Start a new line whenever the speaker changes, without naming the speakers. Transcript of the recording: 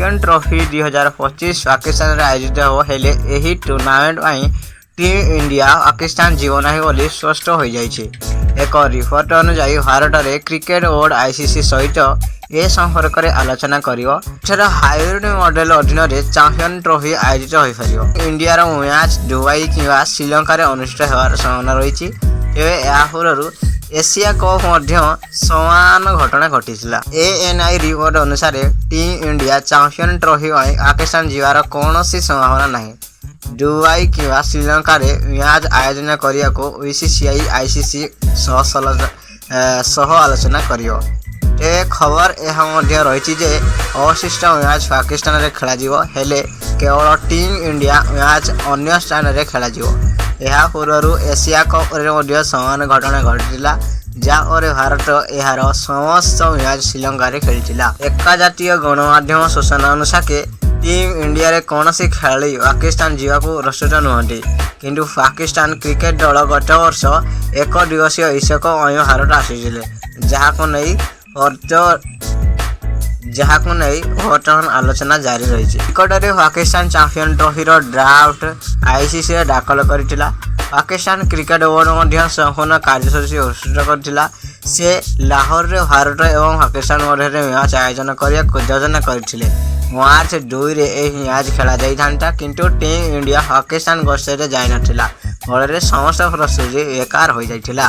Champion trophy 2025 ପାକିସ୍ତାନରେ ଆୟୋଜିତ ହେବ। ହେଲେ ଏହି ଟୁର୍ଣ୍ଣାମେଣ୍ଟ ପାଇଁ ଟିମ୍ ଇଣ୍ଡିଆ ପାକିସ୍ତାନ ଯିବ ନାହିଁ ବୋଲି ସ୍ପଷ୍ଟ ହୋଇଯାଇଛି। ଏକ ରିପୋର୍ଟ ଅନୁଯାୟୀ, ଭାରତରେ କ୍ରିକେଟ ବୋର୍ଡ ଆଇସିସି ସହିତ ଏ ସମ୍ପର୍କରେ ଆଲୋଚନା କରିବ। ଏଠାରେ ହାଇବ୍ରିଡ୍ ମଡେଲ ଅଧୀନରେ ଚାମ୍ପିଅନ୍ ଟ୍ରଫି ଆୟୋଜିତ ହୋଇପାରିବ। ଇଣ୍ଡିଆର ମ୍ୟାଚ୍ ଦୁବାଇ କିମ୍ବା ଶ୍ରୀଲଙ୍କାରେ ଅନୁଷ୍ଠିତ ହେବାର ସମ୍ଭାବନା ରହିଛି। ତେବେ ଏହା ପୂର୍ବରୁ ଏସିଆ କପ୍ ମଧ୍ୟ ସମାନ ଘଟଣା ଘଟିଥିଲା। ଏଏନ୍ଆଇ ରିପୋର୍ଟ ଅନୁସାରେ, ଟିମ୍ ଇଣ୍ଡିଆ ଚାମ୍ପିଅନ୍ ଟ୍ରଫି ପାଇଁ ପାକିସ୍ତାନ ଯିବାର କୌଣସି ସମ୍ଭାବନା ନାହିଁ। ଦୁବାଇ କିମ୍ବା ଶ୍ରୀଲଙ୍କାରେ ମ୍ୟାଚ୍ ଆୟୋଜନ କରିବାକୁ ବିସିସିଆଇ ଆଇସିସି ସହ ଆଲୋଚନା କରିବ। ତେବେ ଖବର ଏହା ମଧ୍ୟ ରହିଛି ଯେ ଅବଶିଷ୍ଟ ମ୍ୟାଚ୍ ପାକିସ୍ତାନରେ ଖେଳାଯିବ, ହେଲେ କେବଳ ଟିମ୍ ଇଣ୍ଡିଆ ମ୍ୟାଚ୍ ଅନ୍ୟ ସ୍ଥାନରେ ଖେଳାଯିବ। ଏହା ପୂର୍ବରୁ ଏସିଆ କପ୍ରେ ମଧ୍ୟ ସମାନ ଘଟଣା ଘଟିଥିଲା, ଯାହା ପରେ ଭାରତ ଏହାର ସମସ୍ତ ମ୍ୟାଚ୍ ଶ୍ରୀଲଙ୍କାରେ ଖେଳିଥିଲା। ଏକ ଜାତୀୟ ଗଣମାଧ୍ୟମ ସୂଚନା ଅନୁସାରେ, ଟିମ୍ ଇଣ୍ଡିଆରେ କୌଣସି ଖେଳାଳି ପାକିସ୍ତାନ ଯିବାକୁ ପ୍ରସ୍ତୁତ ନୁହନ୍ତି। କିନ୍ତୁ ପାକିସ୍ତାନ କ୍ରିକେଟ ଦଳ ଗତ ବର୍ଷ ଏକ ଦିବସୀୟ ବିଶ୍ୱକପ୍ ପାଇଁ ଭାରତ ଆସିଥିଲେ, ଯାହାକୁ ନେଇ ବର୍ତ୍ତମାନ ଆଲୋଚନା ଜାରି ରହିଛି। ନିକଟରେ ପାକିସ୍ତାନ ଚାମ୍ପିଅନ୍ ଟ୍ରଫିର ଡ୍ରାଫ୍ଟ ଆଇସିସିରେ ଦାଖଲ କରିଥିଲା। ପାକିସ୍ତାନ କ୍ରିକେଟ ବୋର୍ଡ ମଧ୍ୟ ସମ୍ପୂର୍ଣ୍ଣ କାର୍ଯ୍ୟସୂଚୀ ପ୍ରସ୍ତୁତ କରିଥିଲା। ସେ ଲାହୋରରେ ଭାରତ ଏବଂ ପାକିସ୍ତାନ ମଧ୍ୟରେ ମ୍ୟାଚ୍ ଆୟୋଜନ କରିବାକୁ ଯୋଜନା କରିଥିଲେ। ମାର୍ଚ୍ଚ 2ରେ ଏହି ମ୍ୟାଚ୍ ଖେଳାଯାଇଥାନ୍ତା, କିନ୍ତୁ ଟିମ୍ ଇଣ୍ଡିଆ ପାକିସ୍ତାନ ଗସ୍ତରେ ଯାଇନଥିଲା। ଫଳରେ ସମସ୍ତ ପ୍ରସ୍ତୁତି ବେକାର ହୋଇଯାଇଥିଲା।